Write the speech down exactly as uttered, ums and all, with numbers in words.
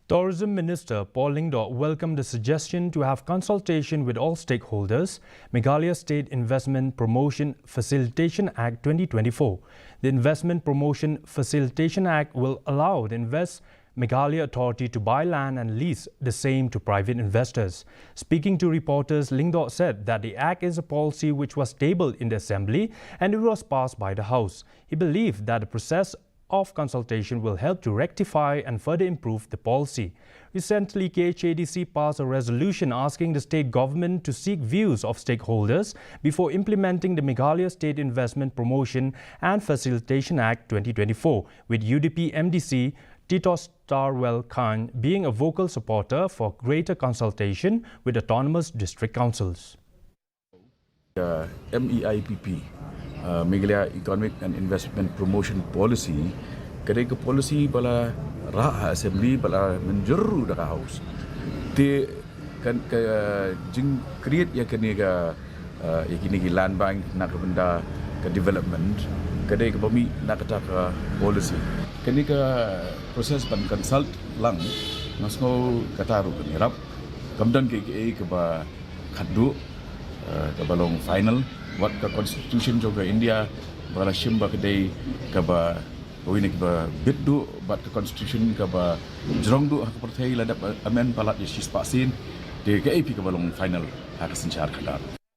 Tourism Minister Paul Lyngdoh welcomed the suggestion to have consultation with all stakeholders. Meghalaya State Investment Promotion Facilitation Act twenty twenty-four. The Investment Promotion Facilitation Act will allow the Invest Meghalaya Authority to buy land and lease the same to private investors. Speaking to reporters, Lyngdoh said that the act is a policy which was tabled in the Assembly and it was passed by the House. He believed that the process of consultation will help to rectify and further improve the policy. Recently, K H A D C passed a resolution asking the state government to seek views of stakeholders before implementing the Meghalaya State Investment Promotion and Facilitation Act twenty twenty-four, with U D P M D C Titosstarwell Chyne being a vocal supporter for greater consultation with autonomous district councils. Uh, M E I P P, uh, Meghalaya Economic and Investment Promotion Policy, ka dei ka policy ba la rah ha Assembly, ba la mynjur da ka House. Te kan ka jing create ïa kane ka, uh, ïa kine ki land bank na ka bynta ka development, ka dei kaba mih na kata ka policy. Kane ka process ban consult lang, nga sngew kata ruh kan ïarap. Kam don kaei kaei kaba khatduh, uh, kaba long final. Wat ka Constitution jong ka India ba la shim ba ka dei kaba, kawei na kiba bit duh, bad ka Constitution kaba jrong duh ha ka pyrthei la dep amend palat ïa shispah sien. Te kaei phi kaba long final ha ka synshar khadar.